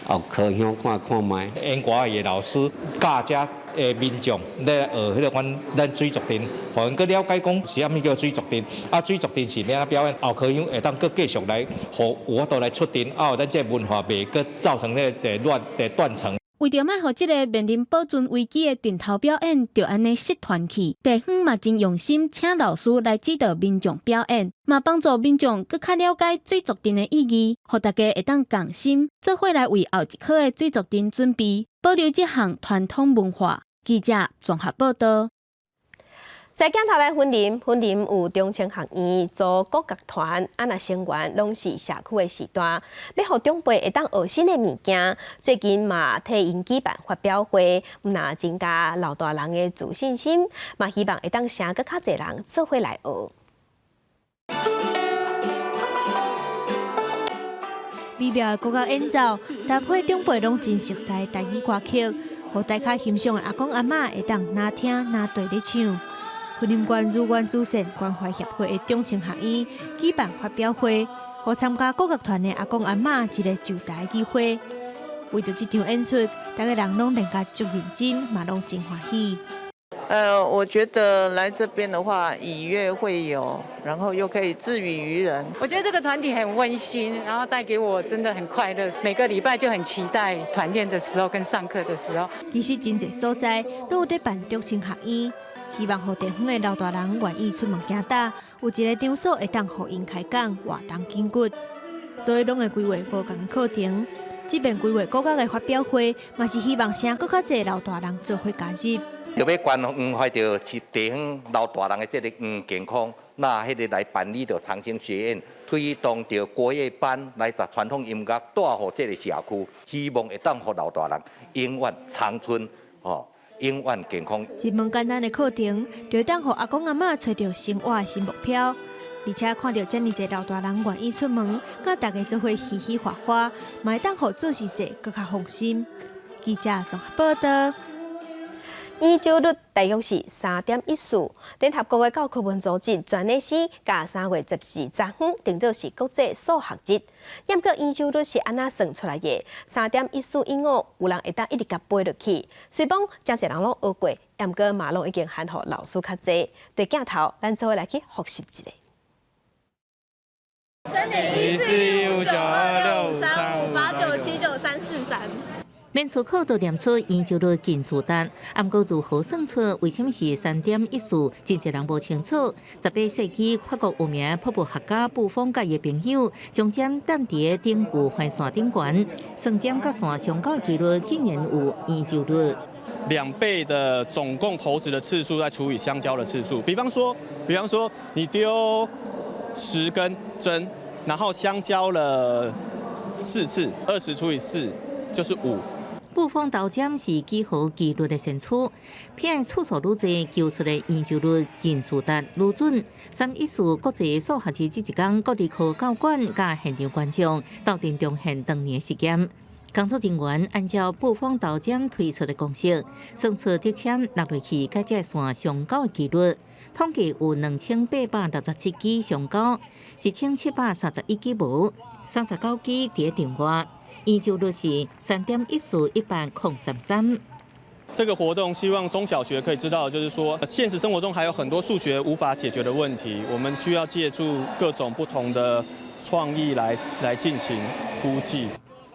後科鄉看看覓。演歌戲的老師教遮的民眾咧學彼个阮咱水族陣，予𪜶閣了解講是啥物叫水族陣，啊水族陣是欲按怎表演，後科鄉會當閣繼續來，予有法度來出陣，啊，予咱這个文化袂閣造成咧個亂的斷層。為著莫予這个面臨保存危機的陣頭表演，就按呢失傳去。地方嘛真用心，請老師來指導民眾表演，嘛幫助民眾閣較了解水族陣的意義，予大家會當仝心做伙來為後一考的水族陣準備，保留這項傳統文化。記者綜合報導。在鏡頭來雲林，雲林有中青學院組國樂團，啊若成員攏是社區的序大，欲予長輩會當學新的物件。最近嘛替𪜶舉辦發表會，毋但增加老大人的自信心，嘛希望會當請閣較濟人做伙來學。美妙的國樂演奏，搭配長輩攏真熟悉的台語歌曲，予大家欣賞的阿公阿嬤會當若聽若綴咧唱。雲林縣如願慈善關懷協會的中青學院舉辦發表會，予參加國樂團的阿公阿嬤一個上台機會。為著這場演出，逐家人攏練甲足認真，嘛攏真歡喜。我覺得來這邊的話，以樂會友，然後又可以自娛娛人。我覺得這個團體很溫馨，然後帶給我真的很快樂。每個禮拜就很期待團練的時候跟上課的時候。其實真濟所在攏有佇辦中青學院。希望予地方的老大人願意出門行搭，有一個場所會當予𪜶開講活動筋骨，所以攏會規劃無仝課程。這遍規劃國樂的發表會，嘛是希望請閣較濟老大人做伙加入。著欲關懷著是地方老大人的這个健康，那彼个來辦理著長青學院推動著國樂班來將傳統音樂帶予這个社區，希望會當予老大人永遠長春吼。永遠健康。一門簡單的課程，就會當予阿公阿嬤揣著生活的新目標，而且看著遮爾濟老大人願意出門，佮大家做伙嘻嘻哈哈，嘛會當予做事勢閣較放心。記者綜合報導。圓周率大約是3.14。聯合國的教科文組織全體共3月14昨昏定做是國際數學日。毋過圓周率是按怎算出來的？3.1415，有人會當一直共背落去。雖講誠濟人攏學過，毋過嘛攏已經嫌予老師較濟。對鏡頭，咱做伙來去複習一下。3.1415926535897934。免出考就念出圓周率近似值，毋過如何算出？為啥物是3.14？真濟人無清楚。18世紀，法國有名瀑布學家布豐佮伊朋友，將針踮佇頂舊環線頂懸，算針佮線相交的幾率，竟然有圓周率。 2倍的總共投擲的次數，再除以相交的次數。比方說，你丟10根針，然後相交了4次，20除以4就是5。布豐投針是幾何幾率的先驅，騙次數愈濟，求出的圓周率近似值愈準。3.14國際數學日這一工，國立科教館佮現場觀眾鬥陣重現當年實驗。工作人員按照布方頭針推出的公式，算出竹籤落落去，佮這線相交的機率。統計有2867支相交，1731支無，39支佇場外，圓周率是3.1418033。這個活動希望中小學可以知道，就是說現實生活中還有很多數學無法解決的問題，我們需要借助各種不同的創意來進行估計。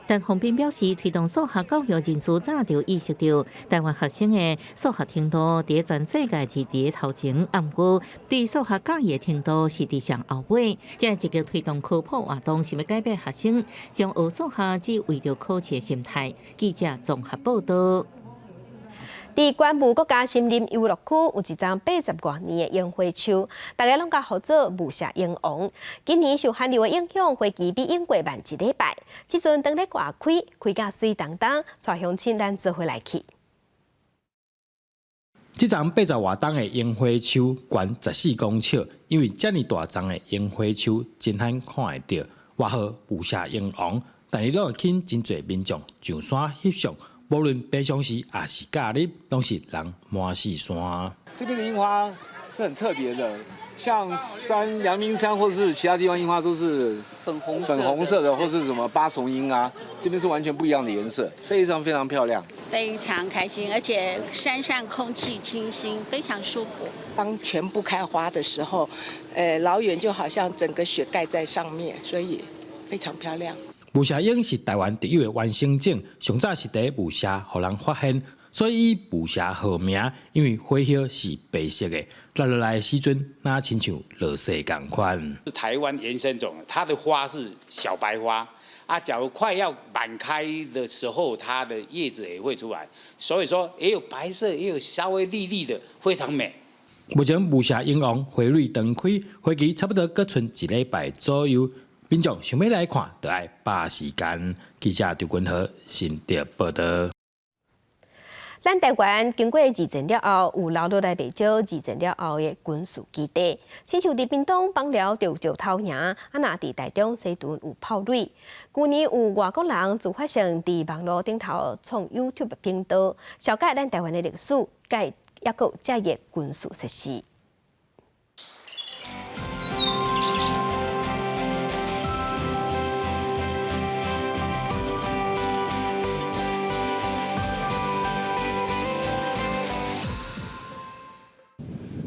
陳鴻斌表示，推動數學教育人士早就意識到，台灣學生的數學程度佇全世界是佇頭前，毋過對數學教育程度是佇上後尾。這積極推動科普活動，是欲改變學生將學數學只為著考試的心態。記者綜合報道。佇關埔國家森林遊樂區有一叢80外年的櫻花樹，大家攏共號做霧社櫻王。今年受寒流的影響，花期比往過慢一禮拜。這陣當咧外開，開甲媠當當，帶鄉親咱做伙來去。這叢80外冬的櫻花樹懸14公尺，因為遮爾大叢的櫻花樹真罕看會著，外號霧社櫻王，但是攏會吸引真濟民眾上山翕相。無論平常時抑是假日，攏是人滿四山。這邊的櫻花是很特別的，像山陽明山或是其他地方櫻花都是粉紅色、粉紅色的，或是什麼八重櫻啊，這邊是完全不一樣的顏色，非常非常漂亮。非常開心，而且山上空氣清新，非常舒服。當全部開花的時候，老遠就好像整個雪蓋在上面，所以非常漂亮。霧社櫻是台灣特有的原生種，上早是佇霧社予人發現，所以以霧社號名。因為花葉是白色的，落落來的時陣，若親像落雪仝款。是台灣原生種，它的花是小白花，啊，假如快要滿開的時候，它的葉子也會出來，所以說也有白色，也有稍微綠綠的，非常美。目前霧社櫻王花蕊當開，花期差不多閣賰一禮拜左右。民眾想欲來看，就愛把時間。記者張君和新竹報道。咱台灣經過二戰了後，有留落來袂少二戰了後的軍事基地，親像佇屏東枋寮著石頭營，啊若佇台中西屯有炮壘。舊年有外國人自發性佇網路頂頭創 YouTube 頻道，紹介咱台灣的歷史，佮猶閣有這个軍事設施。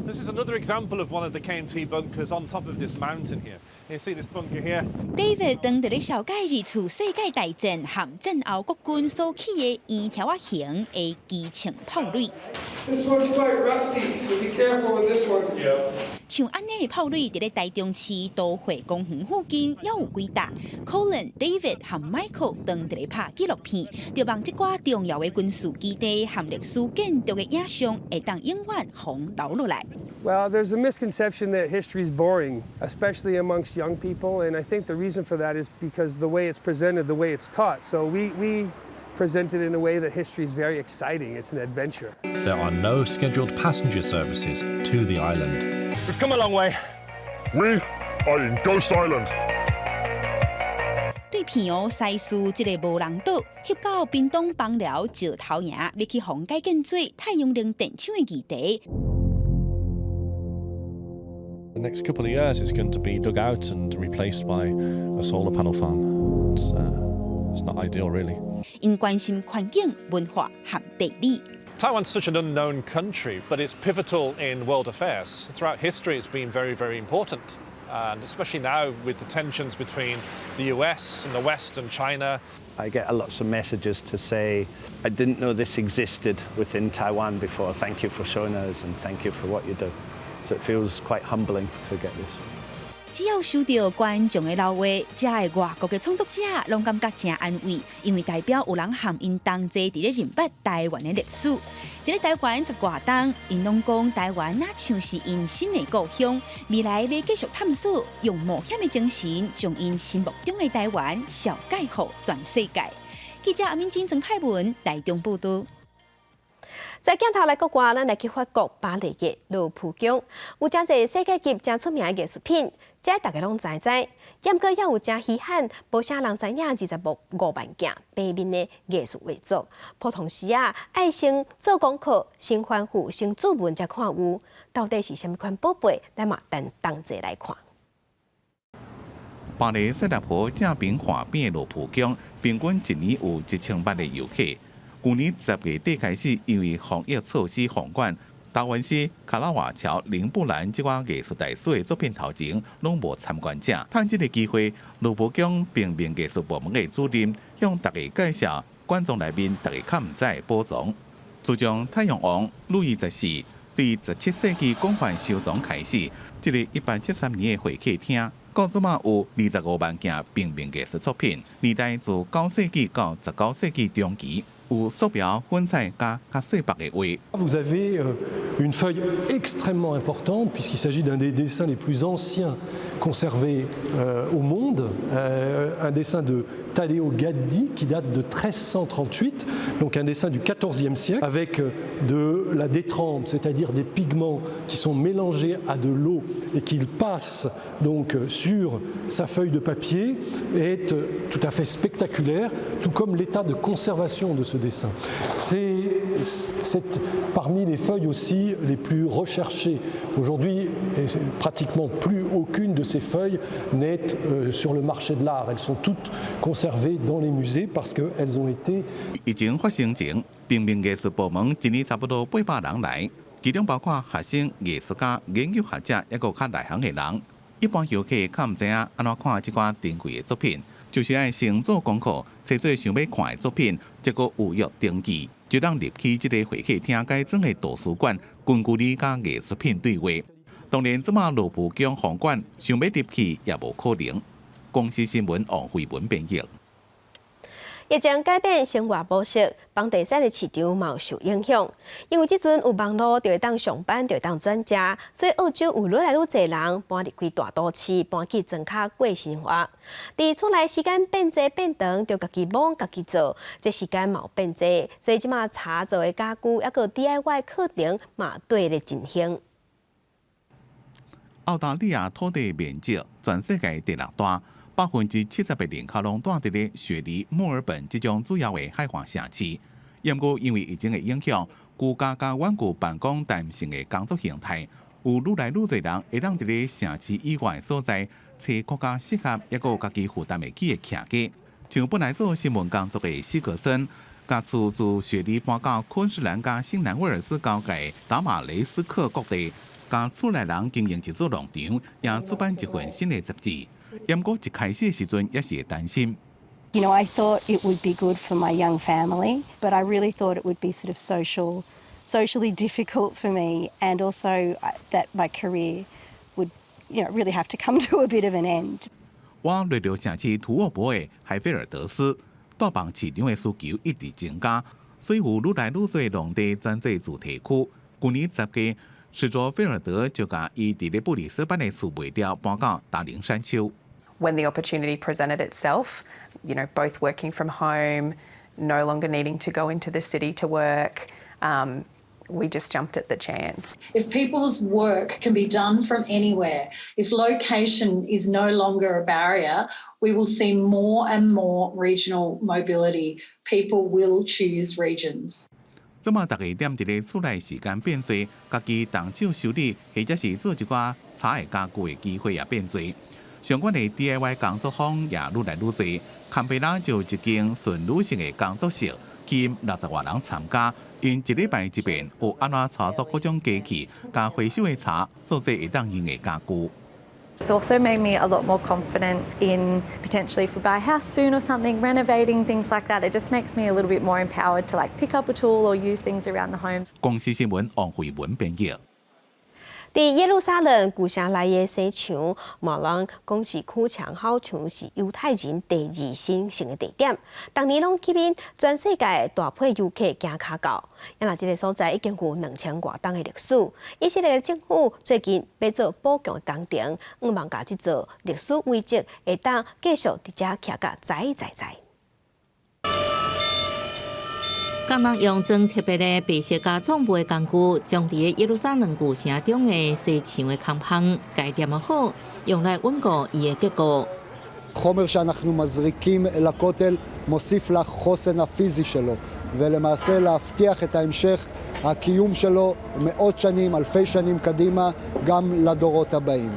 This is another example of one of the KMT bunkers on top of this mountain here. You see this bunker here? David 當佇咧紹介二次世界大戰和戰後國軍所起的圓條仔形的機槍炮壘。 This one's quite rusty, so be careful with this one. Yeah. 像按呢的炮壘，佇咧台中市都會公園附近，猶有幾搭。Colin、David 和 Michael 當佇咧拍紀錄片，著望這寡重要的軍事基地和歷史建築的影像，會當永遠予留落來。 Well, there's a misconception that history is boring, especially amongst young people, and I think the reason for that is because the way it's presented, the way it's taught. So we present it in a way that history is very exciting. It's an adventure. There are no scheduled passenger services to the island. We've come a long way. We are in Ghost Island. 對澎湖西嶼這个無人島，翕到屏東枋寮石頭營，欲去予改建做太陽能電廠的議題。 The next couple of years, it's going to be dug out and replaced by a solar panel farm. It's not ideal, really. 𪜶關心環境、文化和地理。 Taiwan's such an unknown country, but it's pivotal in world affairs. Throughout history, it's been very, very important. And especially now with the tensions between the US and the West and China. I get a lots of messages to say, I didn't know this existed within Taiwan before. Thank you for showing us and thank you for what you do. So it feels quite humbling to get this. 只要收到觀眾的留話，遮的外國的創作者攏感覺誠安慰，因為代表有人和𪜶同齊佇咧認捌台灣的歷史。佇咧台灣10外冬，𪜶攏講台灣若像是𪜶新的故鄉，未來欲繼續探索，用冒險的精神，將𪜶心目中的台灣紹介予全世界。記者阿敏珍、曾派文台中報導。在鏡頭來國外，咱來去法國巴黎的羅浮宮，有誠濟世界級誠出名的藝術品，這大家攏知知。毋過也有誠稀罕，無啥人知影25萬件平面的藝術畫作。普通時啊，愛先做功課，先反覆，先注文才看有。到底是啥物款寶貝？咱嘛等同齊來看。巴黎塞納河正爿岸邊的羅浮宮，平均一年有1000萬的遊客。舊年10月底開始，因為防疫措施放寬，達文西、卡拉瓦喬、林布蘭這寡藝術大師的作品頭前攏無參觀者。趁這个機會，羅浮宮平面藝術部門的主任向大家介紹館藏內面大家較毋知的寶藏。自從太陽王路易十四對17世紀廣泛收藏開始，這个1873年的會客廳，到這馬有25萬件平面藝術作品，年代自9世紀到19世紀中期，有素描、粉彩佮較細筆的畫。 Vous avez une feuille extrêmement importante puisqu'il s'agit d'un des dessins les plus anciens conservés au monde, un dessin de Taddeo Gaddi qui date de 1338, donc un dessin du XIVe siècle avec de la détrempe, c'est-à-dire des pigments qui sont mélangés à de l'eau et qu'il passe donc sur sa feuille de papier, est tout à fait spectaculaire, tout comme l'état de conservation de ce dessin. C'est parmi les feuilles aussi les plus recherchées. Aujourd'hui, pratiquement plus aucune de ces feuilles n'est sur le marché de l'art. Elles sont toutes conservées dans les musées parce qu'elles ont été 疫情發生前，平面藝術部門一年差不多800人來，其中包括學生、藝術家、研究學者，抑閣較內行的人。一般遊客較毋知影按怎看這寡珍貴的作品，就是愛先做功課，揣做想欲看的作品，才閣預約登記，就當入去這个會客廳改裝的圖書館，近距離佮藝術品對話。當然，這馬羅浮宮封館想欲入去也無可能。公視新聞王慧文編譯。疫情改變生活模式，房地產的市場嘛有受影響。因為這陣有網路就會當上班，就會當轉食，所以澳洲有愈來愈濟人搬離開大都市，搬去莊跤過生活。佇厝內時間變濟變長，就家己摸家己做，這時間嘛有變濟，所以這馬茶做的家具，抑閣 DIY 課程嘛綴咧真興。澳大利亞土地面積全世界第六大。70%的人口攏蹛佇咧雪梨、墨爾本這種主要的海岸城市。毋過因為疫情的影響，居家佮遠距辦公彈性的工作形態，有愈來愈濟人會當佇咧城市以外的所在，揣閣較適合抑閣家己負擔會起的徛家。像本來做新聞工作的史格森，共厝自雪梨搬到昆士蘭佮新南威爾斯交界達馬雷斯克各地，共厝內人經營一座農場，也出版一份新的雜誌。毋過一開始的時陣也是會擔心。 I thought it would be good for my young family, but I really thought it would be sort of socially difficult for me, and also that my career would really have to come to a bit of an end. 我來到城市圖沃博的海菲爾德斯，住房市場的需求一直增加，所以有愈來愈濟農地轉做住宅區。舊年10月，施卓菲爾德就共伊佇咧布里斯班的厝賣掉，搬到達靈山丘。 When the opportunity presented itself, both working from home, no longer needing to go into the city to work, we just jumped at the chance. If people's work can be done from anywhere, if location is no longer a barrier, we will see more and more regional mobility. People will choose regions. 這馬逐家踮佇咧厝內時間變濟，家己動手修理或者是做一寡柴的家具的機會也變濟。相關的 DIY 工作坊也愈來愈濟。堪培拉就一間純女性的工作室，吸引60外人參加。𪜶一禮拜一遍，學按怎操作各種機器，共回收的柴做做會當用的家具。 It's also made me a lot more confident in potentially if we buy a house soon or something, renovating, things like that. It just makes me a little bit more empowered to like pick up a tool or use things around the home. 公視新聞王慧文編譯。佇耶路撒冷舊城內的西牆，嘛人講是哭牆，好像是猶太人第二神聖的地點。逐年攏吸引全世界大批遊客行跤到。啊若這个所在已經有2000外冬的歷史。以色列政府最近欲做補強的工程，向望共這座歷史遺跡會當繼續佇遮徛甲在在在。工人用裝特別的白色佮棕布的工具，將佇耶路撒冷舊城中的西牆的空縫蓋墊好，用來穩固伊的結構。חומר שאנחנו מזריקים לכותל מוסיף לחוסן הפיזי שלו, ולמעשה להבטיח את ההמשך הקיום שלו מאות שנים, אלפי שנים קדימה, גם לדורות הבאים.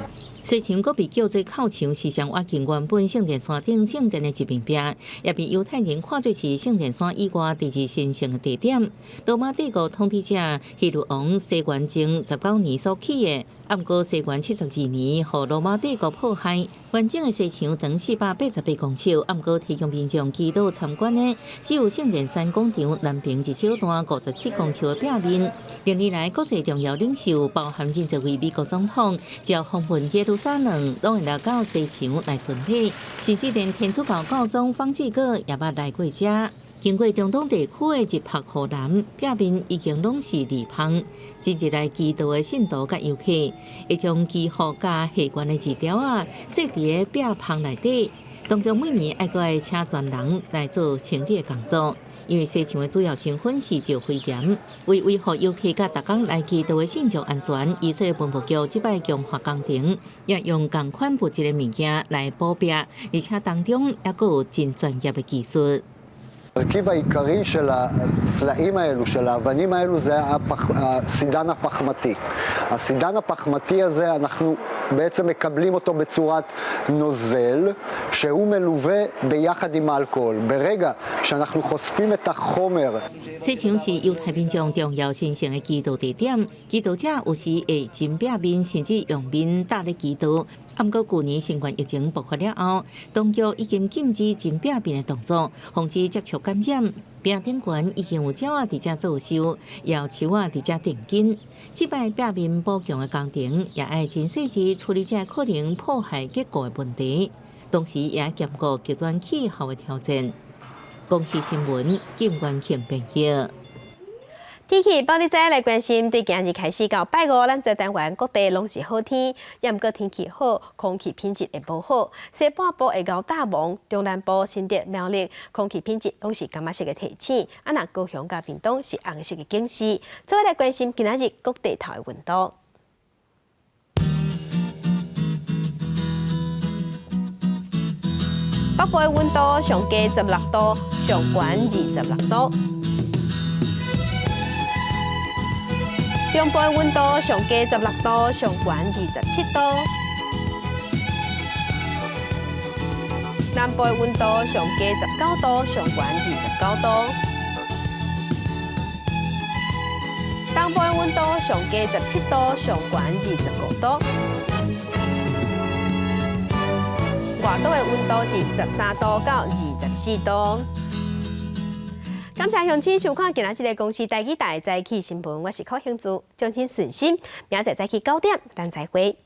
西牆閣被叫做哭牆，是上倚近原本聖殿山頂聖殿的一面壁，也被猶太人看做是聖殿山以外第二神聖的地點。羅馬帝國統治者希律王西元前19年所起的，毋過西元72年，予羅馬帝國破壞。完整的西牆長488公尺，毋過提供民眾祈禱參觀的，只有聖殿山廣場南邊一小段57公尺的壁面。歷年來，國際重要領袖，包含真濟位美國總統，只要訪問耶路撒冷，攏會來到西牆來巡禮，甚至連天主教教宗方濟各也捌來過遮。經過中東地區的日曬雨淋，壁面已經攏是裂縫。真濟來祈禱的信徒佮遊客，會將祈福佮賀願的字條仔，設佇个壁縫內底。當局每年愛閣愛請專人來做清理的工作。因為西牆的主要成分是石灰岩，為維護遊客佮逐工來祈禱的信眾安全，以色列文物局這擺強化工程，也用仝款物質的物件來補壁，而且當中猶閣有真專業的技術。 המרכיב העיקרי של הסלעים האלו, של האבנים האלו, זה הסידן הפחמתי. הסידן הפחמתי הזה, אנחנו בעצם מקבלים אותו בצורת נוזל, שהוא מלווה ביחד עם האלכוהול. ברגע שאנחנו חושפים את החומר... 西牆是猶太民眾重要神聖的祈禱地點，祈禱者有時會枕壁面，甚至用面搭咧祈禱。毋過舊年新冠疫情爆發了後，當局已經禁止枕壁面的動作，防止接觸感染。壁頂懸已經有鳥仔佇遮做岫，也有樹仔佇遮定根。這擺壁面補強的工程，也愛真細緻處理這可能破壞結構的問題，同時也兼顧極端氣候的挑戰。公視新聞，金元慶編譯。天氣報你知來關心，對今日開始到拜五，咱全台灣各地攏是好天，也毋過天氣好，空氣品質會無好。西半部會𠢕大霧，中南部新竹苗栗空氣品質攏是柑仔色的提醒。啊，若高雄佮屏東是紅色的警示。做伙來關心今仔日各地頭的溫度。北部的溫度上低16度，上懸26度。中部的溫度上低16度，上懸27度。南部的溫度上低19度，上懸29度。東部的溫度上低17度，上懸25度。外島的溫度是13度到24度。感謝鄉親收看今仔這个公視台語台早起新聞，我是柯興珠，掌聲順心，明仔載早起9點，咱再會。